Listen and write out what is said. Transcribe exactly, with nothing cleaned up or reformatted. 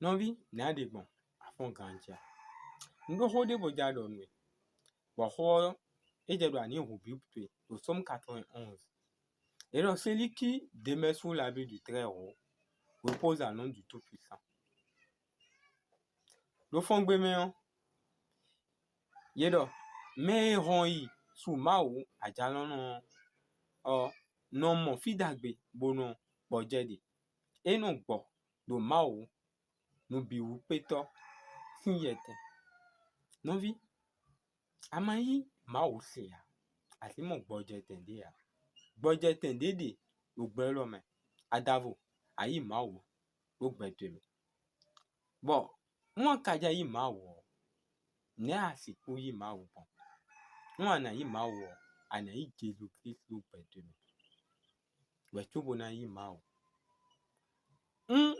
Nɔví, nɛ̌ a ɖe gbɔn? A fɔ́n ganjí a? Un ɖó xó ɖé bó jɛ ɖɔ nú we, bɔ xó ɔ́, é jɛ ɖo anǐ hǔn bǐ towe ɖo Sɔ́mu quatre-vingt-onze. È ɖɔ: Celui qui demeure sous l'abri du Très-Haut repose à l'ombre du Tout-Puissant. Ɖo fɔ́ngbé mɛ ɔ́, yě ɖɔ: Mɛ e hɔn yi su Mawu ajalɔ̌nlɔn ɔ́ nɔ mɔ fí ɖagbe bó nɔ gbɔjɛ́ ɖe. É nɔ gbɔ ɖo Mawu nǔbǐwúkpétɔ́ sín yɛtɛn. Nɔví, a ma yí Mawu se ǎ, a sǐ mɔ gbɔjɛtɛn ɖé ǎ. Gbɔjɛtɛn ɖě ɖe ɖo gbɛ élɔ́ mɛ. Adavo, a yí Mawu ɖó gbɛ towe mɛ. Bɔ nú a ka jɛ yí Mawu ɔ́, nɛ̌ a sixú yí Mawu gbɔn? Nú a nǎ yí Mawu ɔ́, a nǎ yí Jezu Klísu ɖó gbɛ towe mɛ wɛ cóbó ná yí Mawu. Nú